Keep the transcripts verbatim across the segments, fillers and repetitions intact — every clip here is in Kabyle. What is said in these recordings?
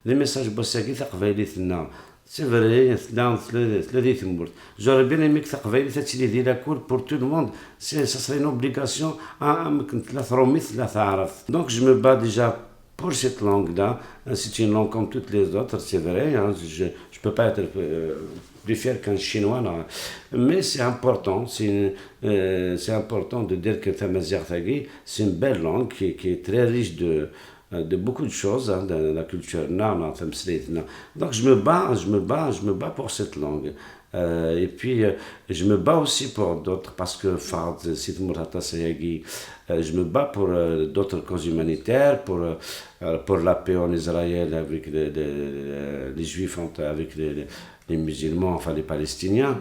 Le message n wass-agi, taqbaylit-nneɣ, c'est vrai, tella, tella, tella di tmurt. J'aurais bien aimé que taqbaylit ad tili di la cour pour tout le monde. C'est, ça serait une obligation, ah, am akken tella trumit, tella taɛrabt. Donc je me bats déjà pour cette langue-là. C'est une langue comme toutes les autres, c'est vrai, hein. Je, je peux pas être, euh, plus fier qu'un Chinois, non. Mais c'est important, c'est une, euh, c'est important de dire que tamaziɣt-agi, c'est une belle langue qui, qui est très riche de, euh, de beaucoup de choses, hein, de la culture, non, non, tameslayt, non. Donc je me bats, je me bats, je me bats pour cette langue. Euh, et puis, euh, je me bats aussi pour d'autres, parce que, enfin, si tmurt atas ayagi, euh, je me bats pour, euh, d'autres causes humanitaires, pour, euh, euh, pour la paix en Israël avec les, les, les Juifs, entre, avec les, les, les musulmans, enfin les Palestiniens.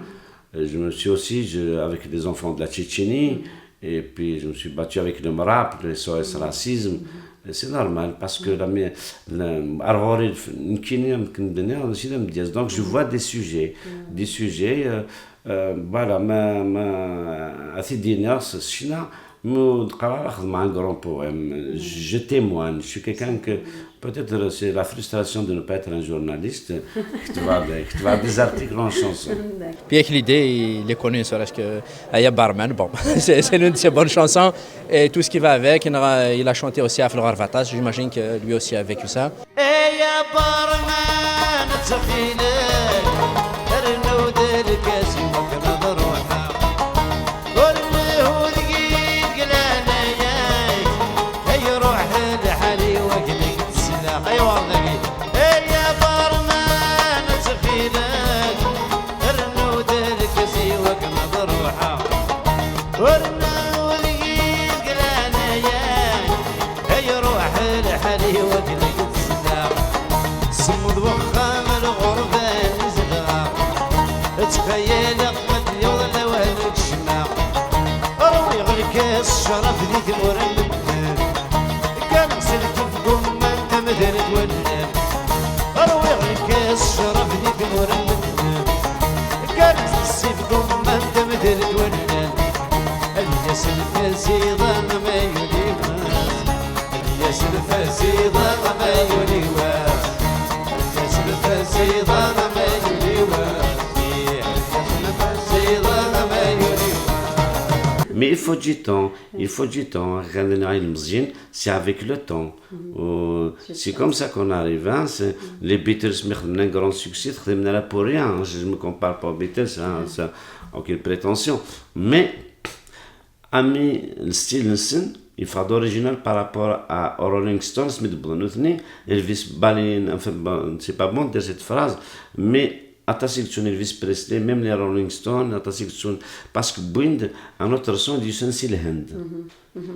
Euh, Je me suis aussi, je, avec des enfants de la Tchétchénie, et puis je me suis battu avec le MRAP, le S O S Racisme. Et c'est normal, parce que la, la, ar ɣur-i, nekkini am ken-d-nniɣ, mačči d amedyaz. Donc je vois des sujets, des sujets, euh, euh, voilà, ma, ma, à Tidiners, China, Mu d-qqareɣ ad xedmeɣ un grand poème. Je témoigne, je suis quelqu'un que, peut-être c'est la frustration de ne pas être un journaliste, كتبغ des articles en chanson. Puis avec l'idée, il est connu, ne serait-ce que Aya Barman, bon, c'est c'est l'une de ses bonnes chansons, et tout ce qui va avec, il a, il a chanté aussi à Florarvatas, j'imagine que lui aussi a vécu ça. Ay abarman, ttxil-k, rnu-d lkas i wakken ad ruḥeɣ. Ur lhu deg-i deg leɛnaya-k, ay ruḥ lḥal i wakken i k-d-sleɣ. Aywa dagi, ay abarman, ttxil-k, rnu-d lkas i wakken ad ruḥeɣ. Ur lhu deg-i deg leɛnaya-k, ay ruḥ lḥal i wakken i k-d-sleɣ. Semmeḍ wexxam, lɣerba i zedɣeɣ. Ttxayaleɣ ma d-yuḍ lawan ur d-cemmeɣ. Rwiɣ lkas ccrab di tmura n medden. Kkreɣ s lkif gumman tamdint wallan. Rwiɣ lkas ccrab di tmura n medden. Kkreɣ s ssif gumman tamdint wallan. Ad yas lfaz iḍan ma yuli wass. Ad yas lfaz iḍan ma yuli wass. Ad yas lfaz iḍan ma yuli wass. Ad yas lfaz iḍan ma yuli wass. Mais il faut du temps, il faut du temps. Ɣer d-nniɣ ilmeẓyen, c'est avec le temps. Euh, c'est comme ça qu'on arrive, hein, c'est, les Beatles, mi xedmen un grand succès, xedmen la pour rien, hein, je me compare pas aux Beatles, hein, ça, aucune prétention. Mais, ami, le style nsen, il faut d'original par rapport à aux Rolling Stones, mi d-wwḍen nutni, Elvis Balin, enfin, bon, c'est pas bon de dire cette phrase, mais aṭas i yettun Elvis Presley, même les Rolling Stones, aṭas i yettun, parce que wwin-d un autre son d-yusan si Lhend.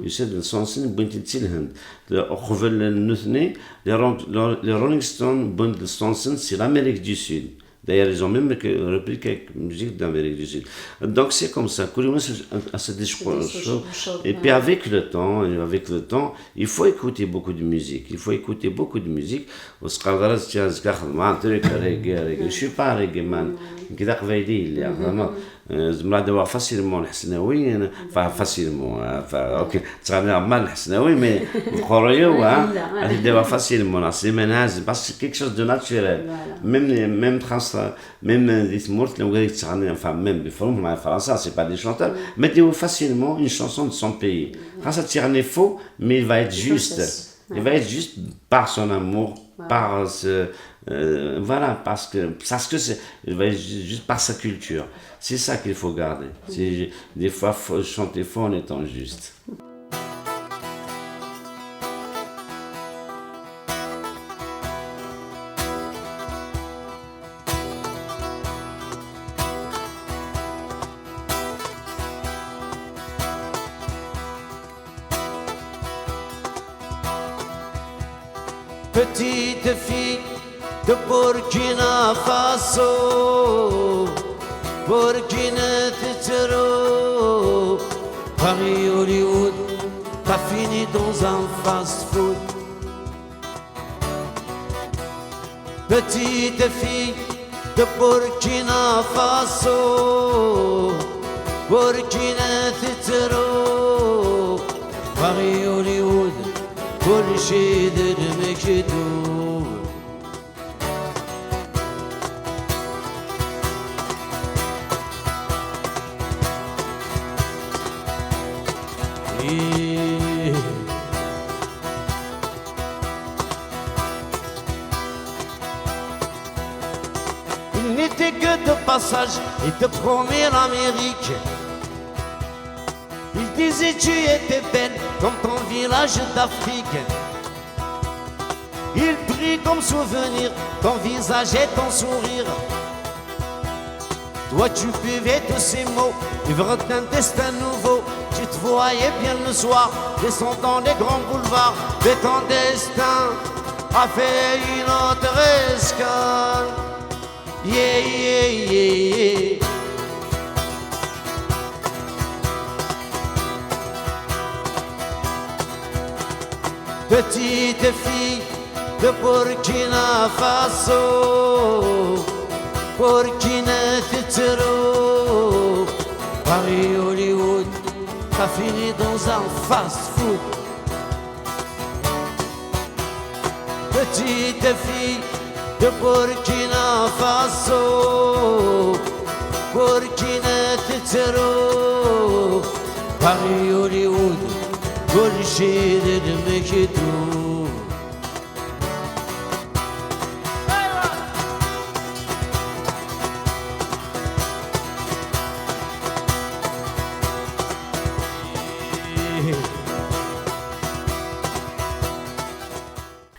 Yusa-d le son-nsen, wwin-t-id si Lhend. Uqbel n nutni, les Ro-, les Rolling Stones wwin-d le son-nsen si l'Amérique du Sud. D'ailleurs, ils ont même que-, repris quelques musiques d'Amérique du Sud. Donc c'est comme ça, كل واحد à sa décroche. Et puis avec le temps, et avec le temps, il faut écouter beaucoup de musique. Il faut écouter beaucoup de musique. Ur teqqareḍ ara azekka, azekka xedmeɣ un truc reggae, reggae. Je suis pas reggae man. Nekk d aqbayli i lliɣ, vraiment. Euh, zemreɣ ad awiɣ facilement Lḥesnawi, enfin, facilement, euh, enfin, ok, ttɣenniɣ mal Lḥesnawi, mais meqqer-iyi, hein, ad t-id-awiɣ facilement, neɣ Sliman Ɛazem, parce que c'est quelque chose de naturel. Même, même xas, même di tmurt, llan wid i yettɣennin, enfin, même di Fran-, di Fransa, c'est pas des chanteurs, mais tu vois facilement une chanson de son pays. Xas ad tt-yeɣni faux, mais il va être juste. Il va être juste par son amour, par ce, euh, voilà, parce que, parce que c'est, il va être ju-, juste par sa culture. C'est ça qu'il faut garder. C'est, des fois, faut chanter faux en étant juste. Petite fille de Burkina Faso, Burkina tettru, Paris Hollywood, t'as fini dans un fast-food. Petite fille de Burkina Faso, Burkina tettru, Paris Hollywood, كل شي ذي المكتوب. N'était que de passage, il te promet l'Amérique. Il disait tu étais belle comme ton village d'Afrique. Il prit comme souvenir ton visage et ton sourire. Toi tu buvais tous ces mots, vivre d'un destin nouveau. Tu te voyais bien le soir, descendant les grands boulevards. Mais ton destin a fait une autre escale. Yeah, yeah, yeah, yeah. Petite fille de Burkina Faso, Burkina Faso, Paris Hollywood, t'as fini dans un fast-food. Petite fille de Burkina Faso, Burkina Faso, Paris Hollywood, كل شي للمكتوب.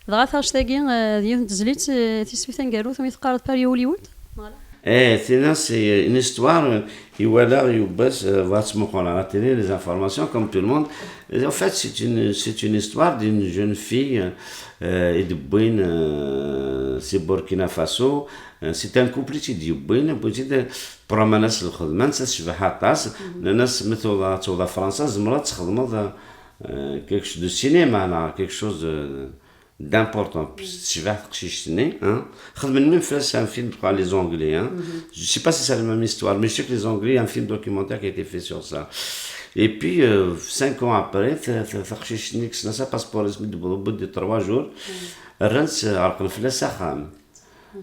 Dɣa taɣect-agi, eh, d yiwet n tezlit, eh, tisfi taneggarut, mi teqqareḍ Paris Hollywood? Voilà. Eh, tina, c'est une histoire, euh, iwala Yuba, euh, va se moquer à la télé, les informations, comme tout le monde. Et en fait, c'est une, c'est une histoire d'une jeune fille, euh, i d-wwin, euh, si Burkina Faso. Euh, c'est un couple i d-yewwin, wwin-tt-id, euh, promener-as lxedma, netta tecbeḥ aṭas. Nnan-as, ma tewḍeḍ, tewḍeḍ Fransa, tzemreḍ ad txedmeḍ, euh, quelque chose de cinéma, neɣ quelque chose de, d'important, parce que tecbeḥ teqcict-nni, hein. Xedmen même fell-as un film, je crois, les Anglais, hein. Je sais pas si c'est la même histoire, mais je sais que les Anglais, un film documentaire qui a été fait sur ça. Et puis, euh, cinq ans après, ta-, ta-, taqcict-nni kksen-as apaspur-is mi d-tewweḍ, au bout de trois jours, rran-tt, ɛerqen fell-as axxam.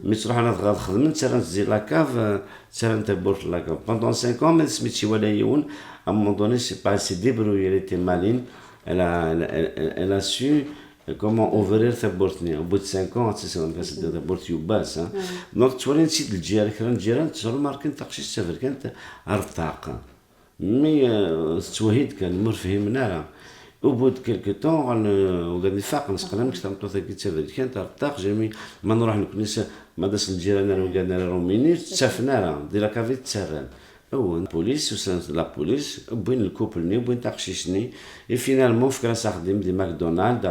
Mi ttruḥun ad ɣer xedmen, ttarran-tt di la cave, euh, ttarran tawwurt n la cave. Pendant cinq ans, ma asmi tt-iwala yiwen, à un moment donné, c'est pas, elle s'est débrouillée, elle était maline, elle a, elle, elle, elle, elle a su, euh, comment ouvrir tawwurt-nni. Au bout de cinq ans, tu sais, c'est comme ça, tawwurt Yuba, hein. Donc, ttwalin-tt-id lǧiran, kra n lǧiran, ttrumarken taqcict taberkant ar ṭṭaq. Mi, euh, tettwehhi-d kan, ur fhimen ara. Au bout de quelque temps, ɣan, euh, ugaden ifaqen, seqlan amek tameṭṭut-agi d taberkant, ar ṭṭaq, jami, ma nruḥ nekni s, ma d as lǧiran ara ugaden ara Rumini, ur tt-ttafen ara, di la cave i tt-ttarran. Awen, la police, usan la police, wwin le couple-nni, wwin taqcict-nni, et finalement, fkan-as axeddim di McDonald,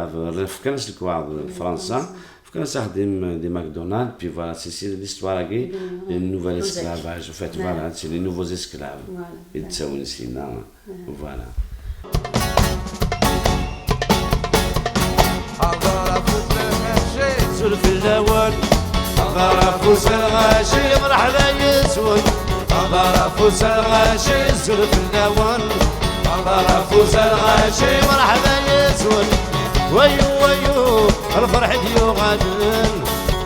fkan-as lekwaɣeḍ di Fransa, fkan-as axeddim di McDonald, puis voilà, c'est, c'est l'histoire-agi, le nouvel esclavage, en fait, voilà, c'est les nouveaux esclaves. I d-ttawin sina. Voilà. Aḍar afus lɣaci, zul fell-awen. Aḍar afus lɣaci, mṛeḥba yes-wen. Aḍar afus lɣaci, zul fell-awen. Aḍar afus lɣaci, mṛeḥba yes-wen. Wayu, wayu, lferḥ i d-yuɣalen.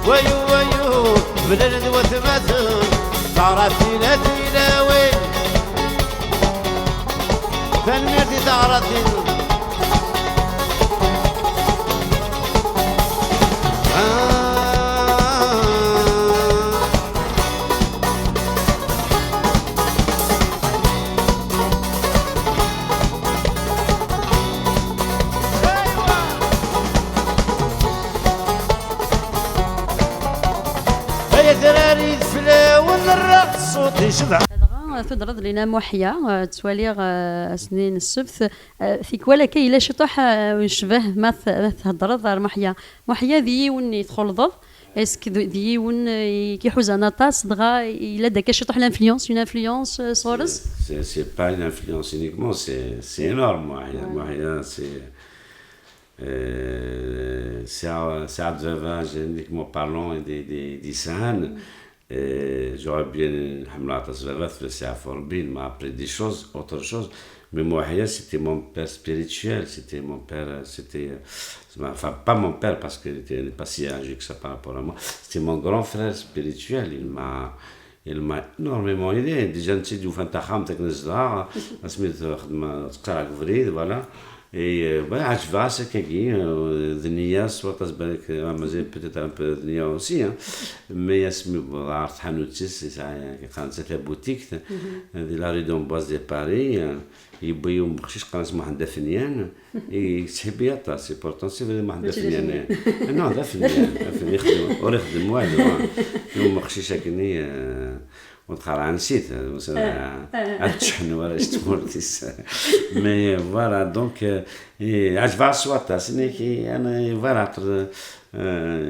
Wayu, wayu, mlalen watmaten. Ḍarat tila tilawin. Tanemmirt i taɣratin. Ah. Ay atrari d fell-awen rreɣ ṣṣut icebḥen. Dɣa tudreḍ Lina Muḥya, eh, ttwaliɣ, eh, ass-nni n ssebt, eh, tikwal akka yella ciṭuḥ, eh, ccbah ma t-, ma theddreḍ ɣer Muḥya. Muḥya d yiwen i txulḍeḍ, est-ce que d, d yiwen, eh, i k-iḥuzan aṭas, dɣa yella-d akka ciṭuḥ l'influence, une influence, eh, sɣur-s? C'est, c'est, c'est pas une influence uniquement, c'est, c'est énorme, Muḥya. Ouais. Muḥya, c'est, euh, c'est un, c'est un bavage, uniquement parlant, des, des, des scènes. Et j'aurais bien, ḥemmleɣ aṭas baba, fell-as yeɛfu Rebbi, il m'a appris des choses, autre chose. Mais Muḥya, c'était mon père spirituel, c'était mon père, c'était, euh, enfin, pas mon père, parce qu'il était, il n'est pas si âgé que ça par rapport à moi. C'était mon grand frère spirituel, il m'a, il m'a énormément aidé. Déjà, netta i d-yufan taxxamt akken zedɣeɣ, asmi txedmeɣ, teqqar deg ubrid, voilà. Et euh, ouais, ɛejbeɣ-as akkagi, euh, d nniya s waṭas, balak, euh, mazal peut-être un peu d nniya aussi, hein. Mais asmi wwḍeɣ ɣer tḥanut-is, yesɛa, qqaren-tt tabutikt, di la rue d'Amboise de Paris, euh, yewwi yiwen n uqcic qqaren-as Muḥend Afenyan, yettḥibbi aṭas, et pourtant c'est vrai Muḥend Afenyan. Non, d afenyan, afenyan, yexdem, ur ixeddem walu, hein. Yiwen n uqcic akkenni, euh, ur tqarɛen sit, ad ččḥen warrac n tmurt-is. Mais voilà, donc, euh, ɛejbeɣ-as s waṭas. Inek, voilà,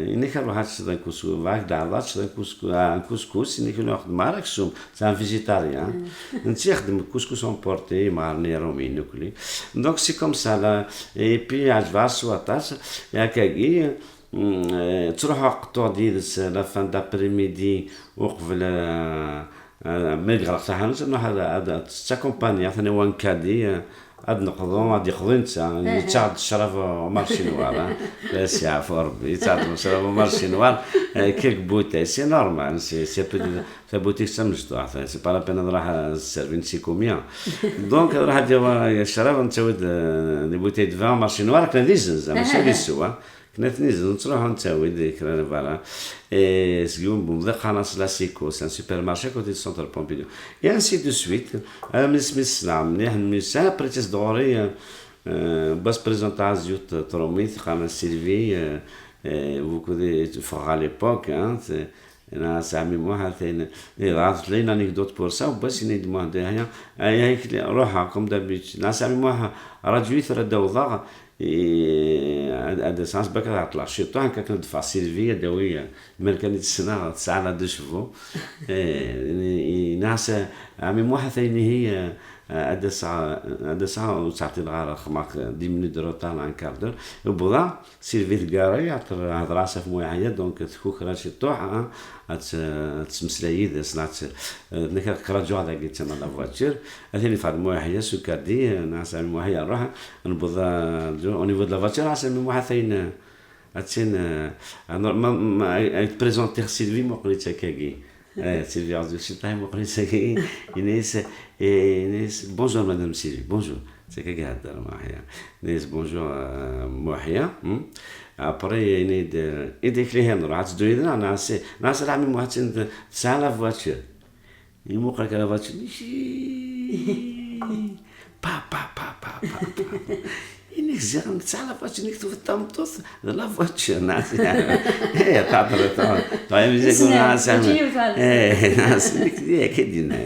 inek, ruḥ ad teččeḍ un couscous, bɣa ad d-ɛreḍ ad teččeḍ un couscous, un couscous, inek, ur xeddmeɣ ara aksum, c'est un végétarien. Netta ixeddem couscous emporté, imɣaren iṛumyen nekkni. Donc c'est comme ça, là. Et puis ɛejbeɣ-as s waṭas, akkagi. Ttruḥuɣ qeṭṭuɣ-d yid-s la fin d'après-midi, uqbel, euh, euh, mi yeɣleq taḥanut, nruḥ ad, ad, ad tettakumpani, atan i wankadi, euh, ad neqḍu, ad yeqḍu netta, yettaɣ-d ccrab Omar Chinwar, hein. Ad s-yeɛfu Rebbi, yettaɣ-d ccrab Omar Chinwar, euh, quelques bouteilles, c'est normal, c'est, c'est plus de, tabutikt d tamecṭuḥt, c'est pas la peine ad nruḥ ad servin c'est combien. Donc, ad nruḥ ad yawi ccrab, ad nettawi-d, euh, des bouteilles de vin Omar Chinwar, akken ad izenz, mačči ad issew, hein. Akken ad ten-izenz, nettruḥu nettawi-d kra n lbara. Et seg yiwen n wemḍiq qqaren-as La Seco, c'est un supermarché à côté du centre Pompidou. Et ainsi de suite. Alammi asmi ssneɣ mliḥ mmi-s, après-s d ɣur-i, euh, euh, bas présentant yiwet n trumit, qqaren-as Sylvie, euh, euh, vous connaissez, ffɣeɣ à l'époque, hein, c'est, yenna-as Ɛmi Muḥ, atan, dɣa tella une anecdote pour ça, wwas yenna-yi-d Muḥ, d aya, aya, ruḥeɣ, comme d'habitude. Yenna-as Ɛmi Muḥ, raju-yi tura ad d-awḍeɣ, Eh, ad, ad d-aseɣ, bak ad ɛeṭṭleɣ ciṭuḥ, nekk akken ad d-ffɣeɣ Sylvie, ad d-awi, eh, mer kan i tt-ssneɣ, tesɛa la deux chevaux. Eh, yenna-as, eh, Ɛmi Muḥ, atan ihi, eh, ad d-aseɣ, ad d-aseɣ, ur ttɛeṭṭileɣ ara, xedmeɣ dix minutes de retard, un quart d'heure. Wwḍeɣ, Sylvie tgari, hedreɣ-as ɣef Muḥ Yeḥya, donc tkukra ciṭuḥ, hein. Ad t-, ad tettmeslay yid-s, neɣ ad t-, eh, nekk ad k-raǧuɣ dagi, tama la voiture. Atan yeffeɣ-d Muḥ Yeḥya s ukardi, eh, neɣ Sami Muḥ Yeḥya, nruḥ, newweḍ, eh, au niveau de la voiture, neɣ Sami Muḥ atan, eh, atan, eh, ma, ma, ad k-présentiɣ Sylvie, muqel-itt akkagi. Eh, Sylvie Azul Citaï, muqel-itt akkagi. Yenna-yas, eh, yenna-yas, bonjour madame Sylvie, bonjour. C'est que gardar Muḥya. Yenna-yas bonjour, euh, Muḥya. Hmm? Après, yenna-d, euh, i dik lihi nruḥ, ad teddu yid-neɣ, neɣ si, neɣ si Ɛmi Muḥ, tesɛa la voiture. Imuqel kan la voiture. Pa, pa, pa, pa, pa, pa. Inek ziɣ tesɛa la voiture, inek tufeḍ tameṭṭut d la voiture, neɣ si. Eh, taṭer, taṭer. Taṭer, mi zikun, neɣ si. Eh, neɣ si, inek di akka dina.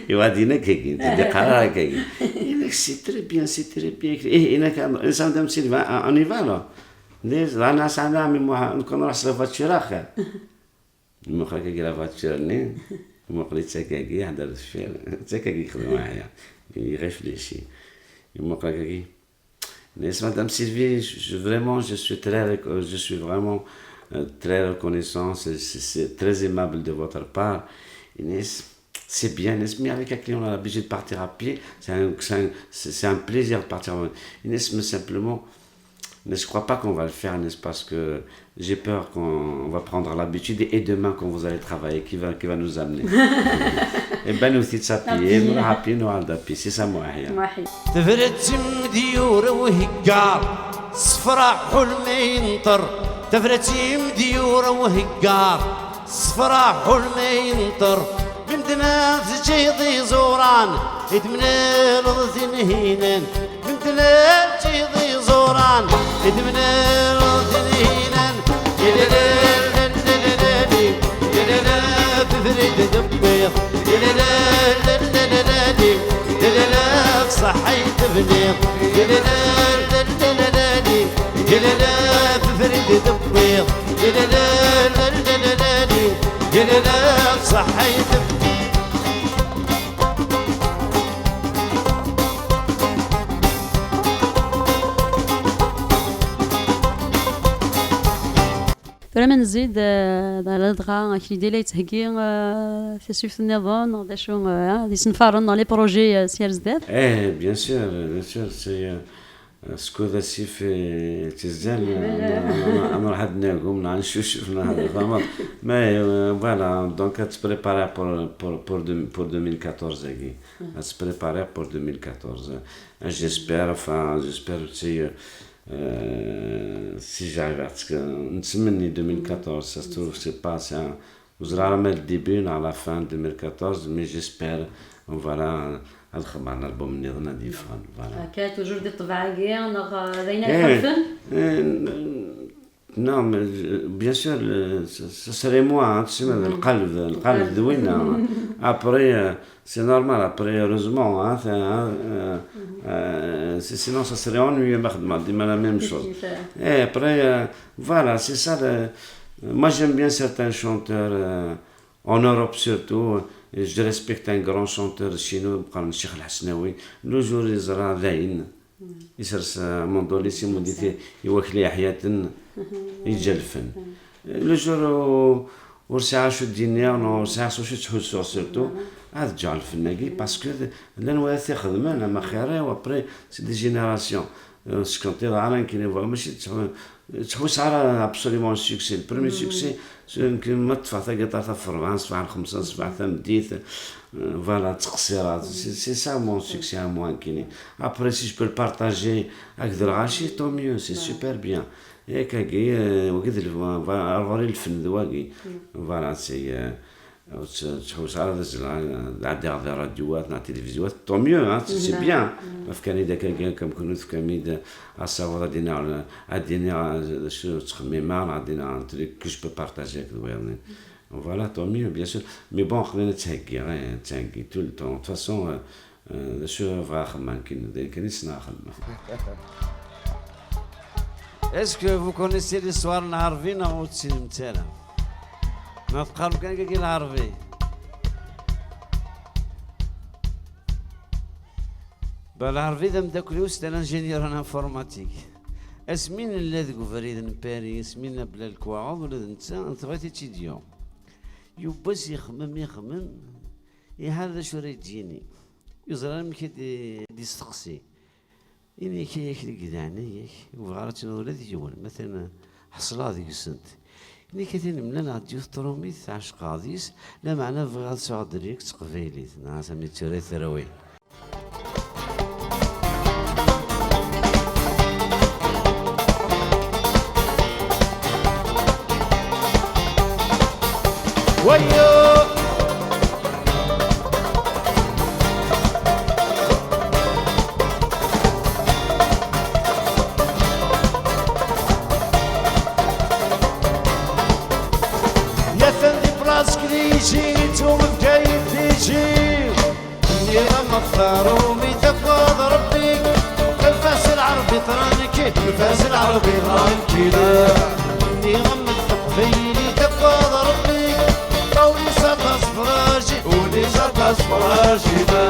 Iwa dina kagin, di qarar kagin. Inek c'est très bien, c'est très bien. Eh, inek, insan dam Sylvain, on y va, là. Nez, la nasa na mi mo, on commence la voiture, axir. Imuqel akkagi la voiture-nni, imuqel-itt akkagi, yeḥder deffir, d akkagi yexdem Muḥya, il réfléchit. Imuqel akkagi, yenna-yas, Madame Sylvie, je, je, vraiment, je suis très reco-, je suis vraiment, euh, très reconnaissant, c'est, c'est, c'est très aimable de votre part. Yenna-yas, c'est bien, yenna-yas, mais avec un client, on a l'habitude de partir à pied, c'est un, c'est un, c'est, c'est un plaisir de partir à pied. Yenna-yas, mais simplement, mais je crois pas qu'on va le faire, n'est-ce pas, parce que j'ai peur qu'on va prendre l'habitude et demain, quand vous allez travailler, qui va, qui va nous amener ? Eh ben, nous, c'est ça, pied, nous, à pied, nous, à pied, c'est ça, moi, rien. Tebret imdyura uheggar, sefraḥ ulmi yenṭer. Tebret imdyura uheggar, sefraḥ ulmi yenṭer. Medden ad teǧǧiḍ iẓuran, i d-temlaleḍ tinhinan. Medden ad teǧǧiḍ iẓuran, i d-temlaleḍ tinhinan. Yeleleleleleleleli, yelelel, tebrid tewwiḍ. Yeleleleleleleli, yelelel, ṣṣeḥḥa i tebniḍ. Yeleleleleleleli, yelelel, tebrid tewwiḍ. Yeleleleleleli, yelelel, ṣṣeḥḥa i tebniḍ. Tura ma nzid, eh, ladɣa akli-d la yettheggi, eh, tasuft nniḍen, neɣ d acu, eh, d isenfaren, neɣ les projets, eh, s yar zdat? Eh, bien sûr, bien sûr, c'est, euh, Skud asif, eh, tizan, eh, ad nruḥ ad nagum, neɣ neccucef, neɣ ad nfahmeḍ. Mais, euh, voilà, donc ad tprépariḍ pour, pour, pour, deux- pour deux mille quatorze agi. Ad tprépariḍ pour deux mille quatorze. Ah, j'espère, enfin, j'espère aussi, euh, euh, si j'arrive à, nettmenni deux mille quatorze, ça se trouve, c'est pas, c'est un, ur ẓriɣ ara ma le début neɣ la fin deux mille quatorze, mais j'espère, voilà, ad xedmeɣ album nniḍen ad yeffɣen, voilà. Akka, toujours di ṭṭbaɛa-agi, neɣ, euh, d ayen ara Eh, iḥulfen? Eh, n- non, mais, euh, bien sûr, le- ça, ça serait moi, hein, tu sais, mais le qalb, le qalb de Wina. Après, euh, c'est normal, après, heureusement, hein, c'est- hein, euh, euh, c'est- sinon ça serait ennuyeux, ma xedmeɣ dima la même chose. Et après, euh, voilà, c'est ça. Le- moi, j'aime bien certains chanteurs, euh, en Europe surtout. Je respecte un grand chanteur chez nous, Cheikh El Hasnaoui. Le jour, il sera Zayn. Isers, euh, amunduli s imunditi iwakli iḥyaten, yeǧǧa lfen. Le jour u- ur sɛiɣ acu d-iniɣ, neɣ ur sɛiɣ s wacu ttḥussuɣ surtout, ad ǧǧeɣ lfen-agi, parce que d- llan wayt ixedmen, ama xir-iw, après, c'est des générations. Euh, sekkenṭiḍ ara nekkini, voilà, mačči ttḥu- ttḥusseɣ ara absolument succès. Le premier succès, c'est que ma ṭṭfeɣ tagiṭart ɣef rebɛa ṣṣbeḥ, xemsa ṣṣbeḥ tameddit, euh, voilà, ttqeṣṣireɣ. C'est c'est ça mon succès à moi, nekkini. Après, si je peux le partager avec de lɣaci, tant mieux, c'est super bien. Et kagi, euh, wagi d le- voilà, ar ɣur-i lfen d wagi. Voilà, c'est, euh, ur tt- ttḥusseɣ ara d azlaɣ, ad ɛeddiɣ di rradyuwat neɣ tilivizywat, tant mieux, hein, c'est c'est bien. Ma fkan-id akkagi, comme que nous fkan-id asawaḍ, ad d-iniɣ, ad d-iniɣ, euh, d acu ttxemmimeɣ, neɣ ad d-iniɣ un truc que je peux partager avec wayeḍ-nni. Voilà, tant mieux, bien sûr. Mais bon, aql-i nettheggi, eh, nettheggi tout le temps. De toute façon, euh, euh, d acu bɣiɣ axemmem kan, d ayen kan i ssneɣ axemmem. Est-ce que vous connaissez l'histoire n Lɛerbi neɣ ur tessinemt ara? Neɣ teqqarem kan akka Lɛerbi? Ba, Lɛerbi d ameddakel-iw, c'est un ingénieur en informatique. Asmi nella deg ubrid n Paris, asmi nella bla lekwaɣeḍ, ula d netta, tebɣa-t étudiant. Yiwwas ixemmem, ixemmem, iḥar d acu ara yi-d-yini. Ur yeẓri ara amek ad d-, ad d-isteqsi. Ini-k, ay akli deg leɛnaya-k, ur bɣiɣ ara ad tiniḍ ula d yiwen, ma atan ḥeṣleɣ deg-sent. Ini-k, atan mlaleɣ-d yiwet n trumit, ɛecqeɣ deg-s, lameɛna bɣiɣ ad sɛuɣ direct s teqbaylit, neɣ sami d tura i terwi. Wayo! Yatan di place Clichy, ttu Bgayet tiji. Nniɣ-am ɣef Rumi tafeḍ Rebbi, lfas Lɛerbi tranquille, lfas Lɛerbi tranquille. Nniɣ-am d Teqbaylit tafeḍ Rebbi, on est aṭas fragile, on est aṭas fragile.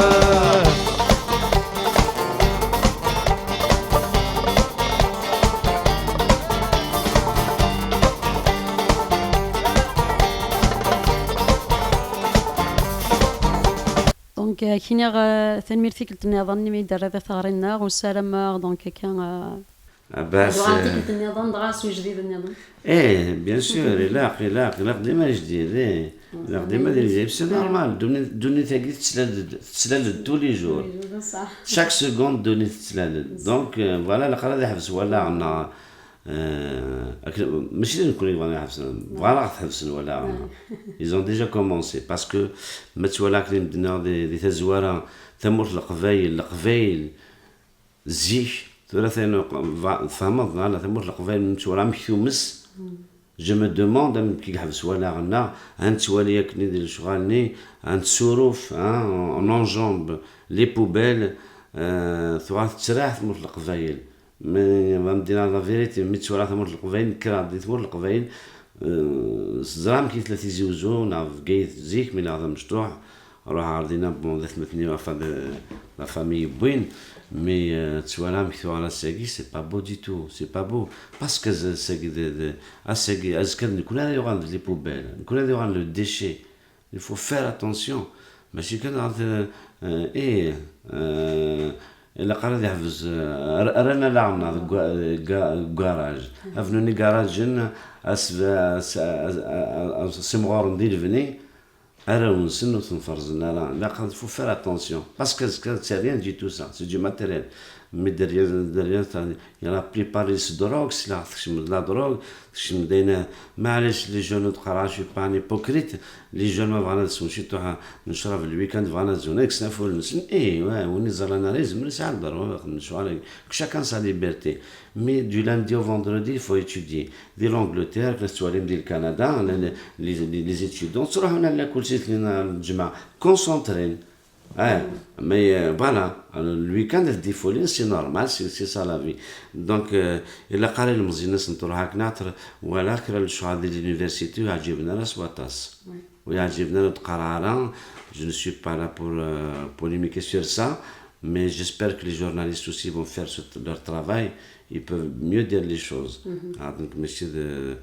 Donc, euh, kiniɣ, euh, tanemmirt tikkelt nniḍen imi d-terriḍ i teɣri-nneɣ, u ssarameɣ, donc, akka, euh, Abbas, ad uɣal euh, tikkelt nniḍen, dɣa s ujdid nniḍen. Eh, bien sûr, ilaq, ilaq, ilaq dima ajdid, eh. Ilaq dima d ajdid. C'est normal, ddunit, ddunit-agi tettlal-d, tettlal-d tous les jours. Tous les jours, d ṣṣeḥ. Chaque seconde, ddunit tettlal-d. Donc, euh, voilà, ilaq ara ad iḥbes wallaɣ-nneɣ. Euh, ak- mačči d nekkni yebɣan ad ḥebsen, bɣan ad ɣ-tḥebsen wallaɣ-nneɣ. Ils ont déjà commencé, parce que ma twala akken i m-d-nniɣ di, di tazwara, tamurt n Leqbayel, Leqbayel, zik, tura tayen, tfehmeḍ, neɣ ala, tamurt n Leqbayel, mi twala amek tumes, je me demande amek i yeḥbes wallaɣ-nneɣ, ad nettwali akken di lecɣal-nni, ad netsuruf, hein, on enjambe les poubelles, euh, tuɣal tettraḥ tmurt n Leqbayel. Mais, ma m-d-iniɣ la vérité, mi ttwaliɣ tamurt n Leqbayel, nekkreɣ-d di tmurt n Leqbayel, euh, teẓra amek i tella Tizi Uzzu, neɣ Bgayet zik, mi neɣ d amecṭuḥ, ruḥeɣ ɣer dinna, bon, d atmaten-iw, enfin, de la famille wwin, mais, euh, ttwaliɣ amek tuɣal ass-agi, c'est pas beau du tout, c'est pas beau. Parce que ass-agi, de, de, ass-agi, azekka d nekkni ara yuɣalen d les poubelles, nekkni ara yuɣalen le déchet. Il faut faire attention. Mačči kan ɣer, euh, eh, euh, Ilaq ara ad yeḥbes, eh, ar-, rran alaɣ-nneɣ deg wa-, deg wa-, deg ugaraj. Avnuni garajen, as-, as-, as-, as-, simɣuren di lebni, arraw-nsen ur ten-ferzen ara. Ilaq ad faut faire attention. Parce que azekka, c'est rien du tout ça. C'est du matériel. Mais derrière, derrière, ça, il y a la plupart, ils se droguent, c'est là, tekcem-d la drogue, tekcem-d ayen, maɛlic, les jeunes ur d-qqareɣ, je suis pas un hypocrite, les jeunes ma bɣan ad swen ciṭuḥ n ccrab le week-end, bɣan ad zun, ad kksen afulun-nsen, eh, ouais, win iẓran ara yezmer yesɛa ddṛuṛ, ixdem lecɣal, chacun sa liberté. Mais du lundi au vendredi, il faut étudier. Di l'Angleterre, akken tettwalim di le Canada, les, les, les, les étudiants, ttruḥun ar lakul si tlin ar lǧemɛa, concentrés. Ah, mais, euh, voilà, alors, le week-end, ad d-ifulin, c'est normal, c'est, c'est ça la vie. Donc, euh, ilaq ara ilemẓiyen-nsen truḥ akken aṭer, wala kra n lecɣal di l'université, ur yeɛǧiben ara s waṭas. Ur yeɛǧiben ara, ur d-qqareɣ ara, je ne suis pas là pour, euh, polémiquer sur ça, mais j'espère que les journalistes aussi vont faire ce- leur travail, ils peuvent mieux dire les choses. Ah, donc, mačči d,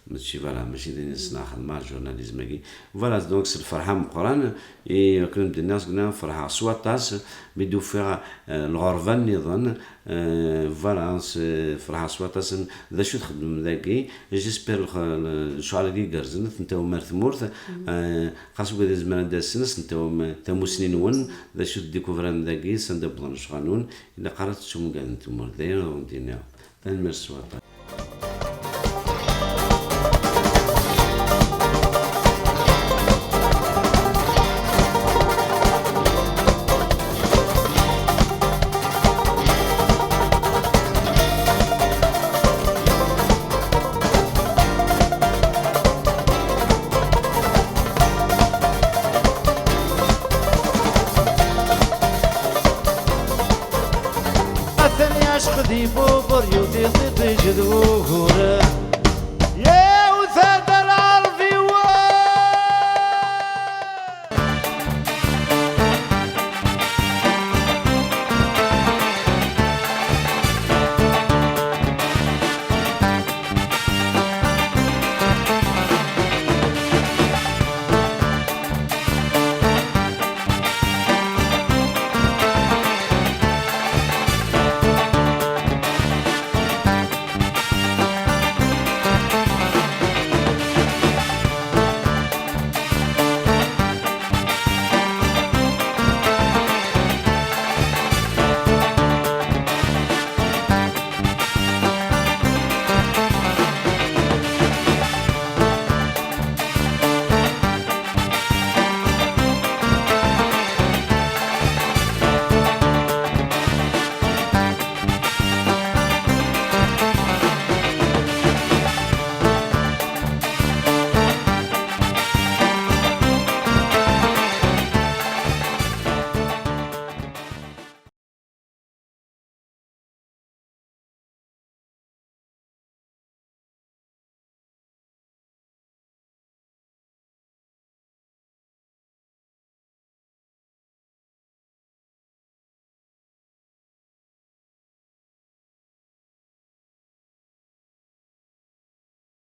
mačči, voilà, mačči d ayen i ssneɣ xedmeɣ, journalisme-agi. Voilà, donc, s lferḥ ameqqran, i akken d-nniɣ, seg-nniɣ ferḥeɣ s waṭas, mi d-ufiɣ, euh, lɣerba nniḍen, euh, voilà, s-, ferḥeɣ s waṭas, d acu txedmem dagi, j'espère lx-, l-, lecɣal-agi igerrzen, ad ten-tawim ar tmurt, euh, xas wid izemren ad d-asen, ad sen-tawim tamusni-nwen, d acu tdikuvram dagi, s anda wwḍen lecɣal-nwen, ilaq ara tettum ugar n tmurt, d ayen ara wen-d-iniɣ. Tanemmirt s waṭas. Atan yacq di bu